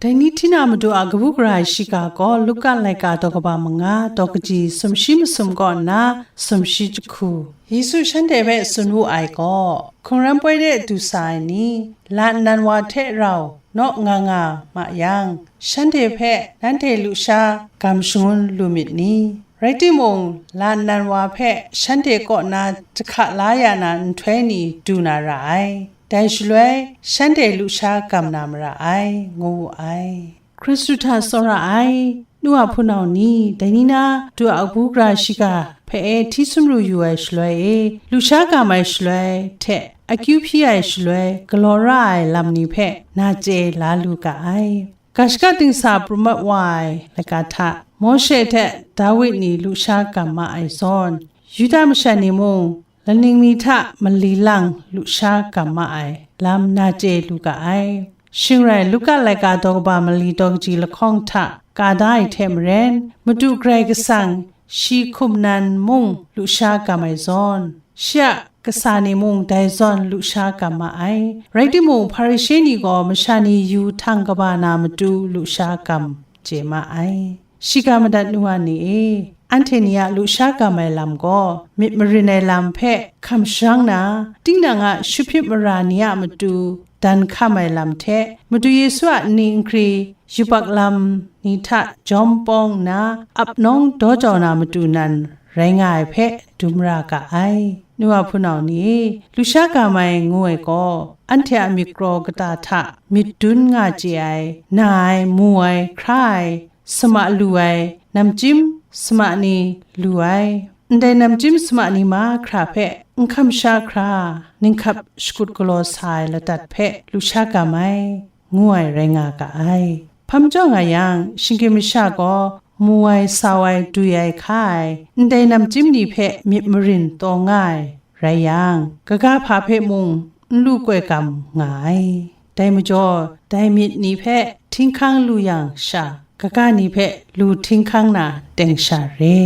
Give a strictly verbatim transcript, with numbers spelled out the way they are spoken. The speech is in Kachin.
Dai ni hti na matu a kabu gara ai shiga gaw Luka laika daw kaba manga, daw kaji sumshi masum kaw nna sumshi jahku. Yesu shanhte hpe tsun wu ai gaw, hkungran poi de du sa ai ni, la nnan wa hte rau naw nga nga ma yang, shanhte hpe nanhte lusha gam shangun lu myit ni? Rai timung, la nnan wa hpe shanhte kaw na jahka la ya na nhtoi ni du na ra ai. Dai shaloi, shanhte lusha gam na mara ai, ngu wu ai. Hkristu hta tsawra ai, nu a hpunau ni, dai ni na, du a kabu gara shiga hpe e hti sumru yu ai shaloi e, lusha gam ai shaloi hte akyu hpyi ai shaloi, galaw ra ai lam ni hpe na chye la lu ga ai. Ga shaka dingsa pru mat wa ai laika hta, Mawshe hte Dawid ni lusha gam ma ai zawn, Yuda masha ni mung, laning mi hta mali lang lusha gam ma ai lam na chye lu ga ai. Shing rai, Luka laika daw kaba mali daw kaji lahkawng hta ka da ai hte maren, Madu Karai Kasang shi hkum nan mung lusha gam ai zawn, shi a kasa ni mung dai zawn lusha gam ma ai. Rai timung, Hparishe ni gaw masha ni yu htang kaba na matu lusha gam chye ma ai. Shiga madat nu wa ni e, anhte ni a lusha gam ai lam gaw, myit marin ai lam hpe hkam sharang na, tinang a shuhpyit mara ni a matu dan hkam ai lam hte, Madu Yesu a nni nkri yubak lam ni hta jawm pawng nna, ap nawng daw jau na matu nan rai nga ai hpe dum ra ga ai. Nu wa hpunau ni e, lusha gam ai ngu ai gaw, anhte a myit kraw kata hta myit dun nga chye ai, na ai, mu ai, hkra ai, sama lu ai, namchyim sama ni lu ai, ndai namchyim sama ni mahkra hpe n hkam sha hkra, ninghkap shakut galaw sa ai ladat hpe lusha gam ai, ngu ai rai nga ga ai. Hpa majaw nga yang, shinggyim masha gaw mu ai, sau ai, dwi ai, hka ai, ndai namchyim ni hpe myit marin taw nga ai rai yang, kaga hpa hpe mung n lu koi gam nga ai. Dai majaw, dai myit ni hpe htinghkang lu yang sha, kaga ni hpe lu htinghkang na teng sha re.